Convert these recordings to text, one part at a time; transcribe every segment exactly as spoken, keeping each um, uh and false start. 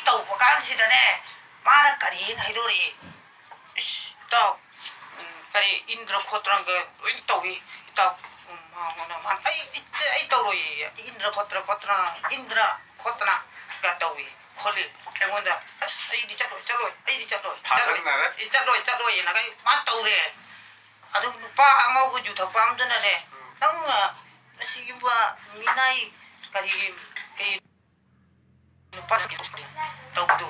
ꯇꯧꯕ ꯀꯥꯟꯁꯤꯗꯅꯦ, ꯃꯥꯅ ꯀꯔꯤꯅ ꯍꯥꯏꯗꯣꯔꯛꯏ? "ꯏꯁ, ꯏꯇꯥꯎ, ꯎꯝ, ꯀꯔꯤ ꯏꯟꯗ꯭ꯔ ꯈꯣꯠꯇ꯭ꯔꯒ ꯂꯣꯏꯅ ꯇꯧꯏ, ꯏꯇꯥꯎ꯫ ꯎꯝ, ꯃꯉꯣꯟꯗ ꯃꯥꯅ ꯑꯩ, ꯑꯩ, ꯑꯩ ꯇꯧꯔꯣꯏꯌꯦ, ꯏꯟꯗ꯭ꯔ ꯈꯣꯠꯇ꯭ꯔ ꯈꯣꯠꯇ꯭ꯔ, ꯏꯟꯗ꯭ꯔ ꯈꯣꯠꯇ꯭ꯔꯒ ꯇꯧꯏ ꯈꯣꯠꯂꯤ꯫ ꯑꯩꯉꯣꯟꯗ, ꯑꯁ, ꯑꯩꯗꯤ ꯆꯠꯂꯣꯏ, ꯆꯠꯂꯣꯏ, ꯑꯩꯗꯤ ꯆꯠꯂꯣꯏ, ꯆꯠꯂꯣꯏ, ꯊꯥꯖꯟꯅꯔꯦ꯫ ꯑꯩ ꯆꯠꯂꯣꯏ, ꯆꯠꯂꯣꯏꯅ ꯀꯩ ꯃꯥꯅ ꯇꯧꯔꯦ꯫ ꯑꯗꯨ ꯅꯨꯄꯥ ꯑꯉꯥꯎꯕ ꯌꯨ ꯊꯛꯄ ꯑꯃꯗꯨꯅꯅꯦ, ꯎꯝ꯫ ꯅꯪꯅ ꯑꯁꯤꯒꯨꯝꯕ ꯃꯤꯅꯥꯏ ꯀꯔꯤ, ꯀꯔꯤ ꯅꯨꯄꯥ ꯇꯧꯕꯗꯨ꯫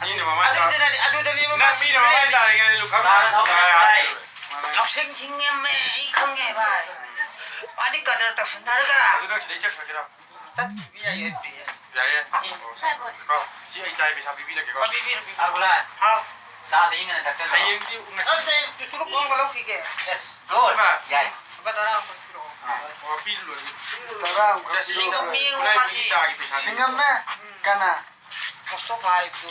ꯃꯤꯅ ꯃꯃꯥꯏ ꯇꯥ-, ꯑꯗꯨꯗꯨꯅꯅꯦ, ꯑꯗꯨꯗꯅꯦꯕ ꯅꯪ ꯃꯥ ꯃꯤꯅ ꯃꯃꯥꯏ ꯁꯤꯡꯅꯔꯤꯁꯦ꯫ ꯇꯥꯔꯤꯉꯩꯗ ꯂꯨꯈꯝ ꯇꯥꯔ ꯊꯥꯔ ꯊꯧꯔꯦ ꯇꯥꯔꯦ꯫ ꯚꯥꯏ꯫ ꯂꯧꯁꯤꯡ ꯁꯤꯡꯉꯦꯝꯃꯦ, ꯑꯩ ꯈꯪꯉꯦ ꯚꯥꯏ꯫ ꯃꯥꯗꯤ ꯀꯗꯔ ꯇꯧꯁꯤꯟꯅꯔꯒ꯫ ꯑꯗꯨ ꯅꯪ ꯁꯤꯗꯩ ꯆꯠꯈ꯭ꯔꯒꯦꯔꯣ? ꯆꯠꯈꯤꯕ ꯌꯥꯏꯌꯦ, ꯑꯗꯨꯗꯤ꯫ ꯌꯥꯏꯌꯦ꯫ ꯑꯦ꯫ ꯑꯣ, ꯁꯦ, ꯀꯣ, ꯁꯤ ꯑꯩ ꯆꯥꯏ ꯄꯩꯁꯥ ꯄꯤꯕꯤꯔꯒꯦꯀꯣ꯫ ꯑꯣ, ꯄꯤꯕꯤꯔꯣ, ꯄꯤꯕꯤꯔꯣ꯫ ꯑꯕꯨꯂꯥ꯫ ꯍꯥꯎ꯫ ꯆꯥꯗ ꯏꯪꯅ ꯊꯛꯆꯜꯂꯣ꯫ ꯍꯌꯦꯡꯗꯤ ꯉꯁꯤ ꯅꯠꯇꯦ, ꯁꯨꯔꯨꯞ ꯑꯃꯒ ꯂꯧꯈꯤꯒꯦ꯫ Yes, good. ꯌꯥꯏ꯫ ꯂꯨꯄꯥ ꯇꯔꯥ ꯑꯃꯈꯛ ꯄꯤꯔꯛꯑꯣ꯫ ꯑꯥ꯫ ꯑꯣ, ꯄꯤꯔ ꯂꯣꯏꯔꯦ꯫ ꯇꯔꯥ ꯑꯃꯈꯛ ꯌꯥꯏ, ꯄꯤꯔꯛꯑꯣ꯫ ꯁꯤꯡꯉꯝꯃꯦ, ꯈꯨꯠꯂꯥꯏ ꯃꯥꯁꯤ꯫ ꯄꯤ ꯆꯥꯒꯤ ꯄꯩꯁꯥꯅꯤ꯫ ꯁꯤꯡꯉꯝꯃꯦ? ꯎꯝ꯫ ꯀꯅꯥ? ꯃꯨꯁꯇꯣꯐꯥ ꯍꯥꯏꯕꯗꯨ꯫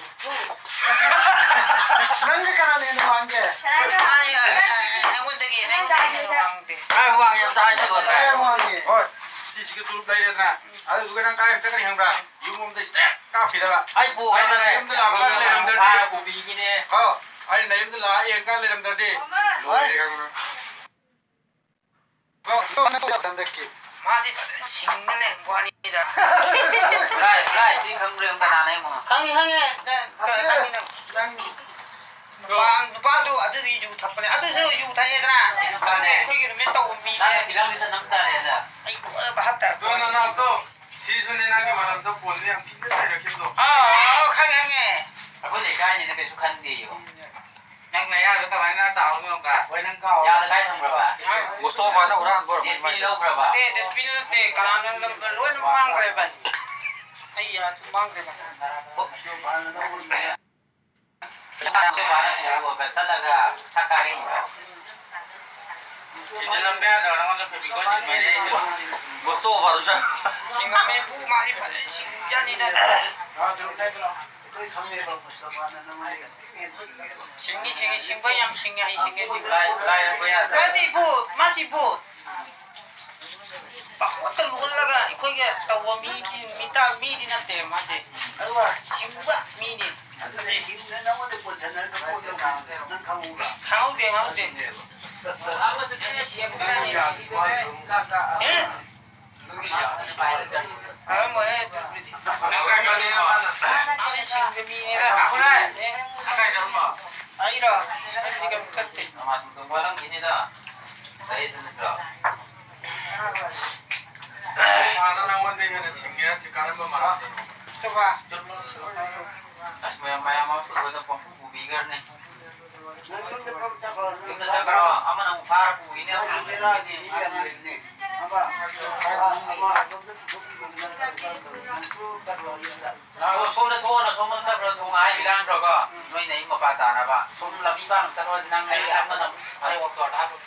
ꯅꯪꯒ ꯀꯅꯥꯅ ꯍꯦꯟꯅ ꯋꯥꯡꯒꯦ? ꯃꯥꯅꯦ, ꯑꯩꯉꯣꯟꯗꯒꯤ, ꯑꯩꯉꯣꯟꯗꯒꯤ ꯍꯦꯟꯅ ꯋꯥꯡꯗꯦ꯫ ꯀꯥꯏ ꯋꯥꯡꯉꯤ ꯑꯝꯇ ꯍꯥꯏꯕꯤꯌꯣ꯫ ꯀꯥꯏ ꯋꯥꯡꯉꯤ? ꯍꯣꯏ, ꯁꯤꯁꯤꯒ ꯆꯨꯔꯨꯞ ꯂꯩꯔꯦꯗꯅ, ꯑꯗꯨꯗꯨꯒ ꯅꯪ ꯀꯥꯏ ꯆꯠꯀꯅꯤ ꯈꯪꯕ꯭ꯔꯥ? ꯌꯨꯝ ꯑꯃꯗ straight ꯀꯥꯞꯈꯤꯗꯕ꯫ ꯑꯩ ꯄꯨꯈ꯭ꯔꯕꯅꯦ꯫ ꯑꯩꯅ ꯅꯌꯨꯝꯗ ꯂꯥꯛꯄ ꯀꯥꯟꯗ ꯂꯩꯔꯝꯗ꯭ꯔꯗꯤ꯫ ꯐꯥꯔ ꯄꯨꯕꯤꯒꯤꯅꯦ꯫ ꯀꯣ, ꯑꯩꯅ ꯅꯌꯨꯝꯗ ꯂꯥꯛꯑ ꯌꯦꯡꯀꯥꯟꯗ ꯂꯩꯔꯝꯗ꯭ꯔꯗꯤ꯫ ꯍꯣꯏ꯫ ꯂꯣꯏꯔꯦ ꯈꯪꯕ꯭ꯔꯥ? ꯀꯣ, ꯀꯣ, ꯅꯪ ꯍꯟꯗꯛꯀꯤ꯫ ꯃꯥꯁꯦ ꯐꯖꯅ ꯁꯤꯡꯅ ꯂꯩꯔꯝꯕ ꯋꯥꯅꯤꯗ꯫ ꯂꯥꯏ, ꯂꯥꯏ, ꯁꯤ ꯈꯪꯕ꯭ꯔꯥ? ꯀꯅꯥꯅꯣ ꯌꯦꯡꯉꯣ꯫ ꯈꯪꯉꯤ, ꯈꯪꯉꯤ꯫ ꯅꯪ, ꯑꯁꯤ ꯅꯪ, ꯅꯪ꯫ ꯅꯨꯄꯥ, ꯅꯨꯄꯥꯗꯨ ꯑꯗꯨꯗꯤ ꯌꯨ ꯊꯛꯄꯅꯦ꯫ ꯑꯗꯨꯁꯨ ꯌꯨ ꯊꯛꯑꯦꯗꯅ꯫ ꯁꯤ ꯅꯨꯄꯥꯅꯦ꯫ ꯑꯩꯈꯣꯏꯒꯤ ꯔꯨꯝꯃꯦꯠ ꯇꯧꯕ ꯃꯤꯅꯦ꯫ ꯅꯪꯅ ꯐꯤꯂꯝꯁꯤꯗ ꯅꯝ ꯇꯥꯔꯦꯗ꯫ ꯑꯩ ꯀꯣꯟꯅ ꯚꯥꯞ ꯇꯥꯔꯛꯄ ꯑꯗꯣ ꯋꯥꯅꯤ꯫ ꯅꯅꯥꯎꯇꯣ, ꯁꯤꯁꯨꯅꯦ ꯅꯪꯒꯤ ꯃꯔꯝꯗ ꯐꯣꯟꯗ ꯌꯥꯝ ꯊꯤꯅ ꯆꯩꯔꯛꯈꯤꯕꯗꯣ꯫ ꯑꯥ, ꯑꯥ, ꯑꯥ, ꯈꯪꯉꯦ, ꯈꯪꯉꯦ꯫ ꯑꯩꯈꯣꯏ ꯂꯩꯀꯥꯏꯅꯤꯅ ꯀꯩꯁꯨ ꯈꯟꯗꯦꯌꯣ꯫ ꯅꯪ ꯅꯌꯥꯗꯣ ꯀꯃꯥꯏꯅ ꯇꯥꯍꯧꯔꯤꯅꯣ ꯑꯃꯨꯛꯀ? ꯍꯣꯏ, ꯅꯪ ꯀꯥꯎ-, ꯌꯥꯗ ꯀꯥꯏ ꯊꯝꯈ꯭ꯔꯕ? ꯃꯨꯁꯇꯣꯐꯥꯅ ꯍꯨꯔꯥꯟꯕ ꯑꯣꯏꯔꯝꯒꯅꯤ꯫ D S P ꯂꯧꯈ꯭ꯔꯕ? ꯅꯠꯇꯦ, ꯗꯤ ꯑꯦꯁ ꯄꯤ ꯅꯠꯇꯦ, ꯀꯅꯥꯅꯣ ꯂꯝ ꯂꯣꯏꯅ ꯃꯥꯡꯈ꯭ꯔꯦ ꯚꯥꯏ꯫ ꯑꯩ ꯌꯥꯗ ꯃꯥꯡꯈ꯭ꯔꯦ ꯚꯥꯏ꯫ ꯆꯠꯂꯒ ꯁꯛ ꯀꯥꯔꯛꯏꯕ꯫ ꯁꯤꯗ ꯂꯝꯕꯤ ꯌꯥꯗ꯭ꯔꯣ? ꯅꯉꯣꯟꯗ ꯐꯦꯕꯤꯀꯣꯜ ꯁꯤꯟꯕ ꯍꯥꯏꯔꯛꯏꯗꯣ꯫ ꯃꯨꯁꯇꯣꯐꯥꯗꯨꯁꯨ꯫ ꯁꯤꯡꯉꯝꯃꯦ, ꯄꯨ ꯃꯥꯗꯤ ꯐꯖꯅ ꯁꯤꯡꯖꯥꯅꯤꯗ꯫ ꯁꯤꯡꯉꯤ, ꯁꯤꯡꯉꯤ, ꯁꯤꯡꯕ ꯌꯥꯝ ꯁꯤꯡꯉꯤ, ꯑꯩ ꯁꯤꯡꯉꯦ꯫ ꯂꯥꯏ, ꯂꯥꯏ ꯌꯦꯛꯄ ꯌꯥꯗ꯭ꯔꯥ? ꯅꯠꯇꯦ, ꯏꯕꯨ, ꯃꯥꯁꯤ ꯏꯕꯨ꯫ ꯄꯪꯂꯣꯠꯇ ꯂꯣꯠꯂꯒ ꯑꯩꯈꯣꯏꯒ ꯇꯧꯕ ꯃꯤꯗꯤ, ꯃꯤꯇꯥ-, ꯃꯤꯗꯤ ꯅꯠꯇꯦ ꯃꯥꯁꯦ꯫ ꯑꯗꯨꯒ ꯁꯤꯡꯕ ꯃꯤꯅꯤ꯫ ꯑꯗꯨꯅꯦ, ꯁꯤꯡꯕ ꯅꯉꯣꯟꯗ ꯄꯣꯟꯁꯤꯟꯅꯔꯒ ꯄꯣꯠꯇꯣ ꯅꯪ ꯈꯪꯍꯧꯕ꯭ꯔꯥ? ꯈꯪꯍꯧꯗꯦ, ꯈꯪꯍꯧꯗꯦ꯫ ꯑꯗꯨꯅꯦꯕ꯫ ꯑꯃꯗꯨꯗꯤ ꯁꯦꯝꯕ ꯌꯥꯗꯦ꯫ ꯑꯦ? ꯑꯗꯨꯒꯤ ꯌꯥꯗꯦ꯫ ꯈꯪꯉꯝꯃꯣꯏꯍꯦ, ꯑꯗꯨꯕꯨꯗꯤ꯫ ꯅꯪ ꯀꯥꯏ ꯀꯥꯏꯗꯩꯅꯣ? ꯃꯥꯗꯤ ꯁꯤꯡꯕ ꯃꯤꯅꯦꯗ꯫ ꯉꯥꯏꯈꯣꯅꯦ꯫ ꯑꯦ? ꯅꯪ ꯀꯥꯏ ꯆꯠꯂꯝꯕ? ꯑꯩꯔꯣ? ꯑꯩꯗꯤ ꯀꯩꯝ ꯆꯠꯇꯦ꯫ ꯅꯃꯥꯖ ꯃꯇꯝ ꯋꯥꯠꯂꯝꯈꯤꯅꯤꯗ꯫ ꯂꯩ ꯑꯗꯨ ꯅꯠꯇ꯭ꯔꯣ? ꯃꯥꯅ ꯅꯉꯣꯟꯗ ꯍꯦꯟꯅ ꯁꯤꯡꯉꯦ ꯍꯥꯏꯁꯦ ꯀꯔꯝꯕ ꯃꯔꯝꯗꯅꯣ? ꯃꯨꯁꯇꯐꯥ꯫ ꯑꯁ, ꯃꯌꯥꯝ, ꯃꯌꯥꯝ ꯑꯃ ꯄꯨꯊꯣꯛꯑꯒ ꯄꯪꯄꯨ ꯄꯨꯕꯤꯈ꯭ꯔꯅꯤ꯫ ꯌꯨꯝꯗ ꯆꯠꯈ꯭ꯔꯣ꯫ ꯑꯃꯅ ꯑꯃꯨꯛ ꯐꯥꯔ ꯄꯨꯈꯤꯅꯤ, ꯑꯃꯅ ꯑꯃꯨꯛ ꯄꯨꯈꯤꯅꯤ꯫ ꯑꯣ, ꯁꯣꯝꯗ ꯊꯣꯛꯑꯣꯅ, ꯁꯣꯝꯗ ꯆꯠꯈ꯭ꯔꯣ, ꯊꯣꯡ ꯍꯥꯏꯁꯤ ꯂꯥꯟꯈ꯭ꯔꯣꯀꯣ꯫ ꯅꯣꯏꯅ ꯑꯩ ꯃꯄꯥ ꯇꯥꯅꯕ꯫ ꯁꯣꯝ ꯂꯝꯕꯤ ꯄꯥꯟꯅ ꯆꯠꯂꯣ, ꯅꯪ ꯑꯩ ꯑꯃꯅ ꯑꯩ ꯑꯣꯛꯇꯣꯗ ꯍꯥꯞꯄ꯫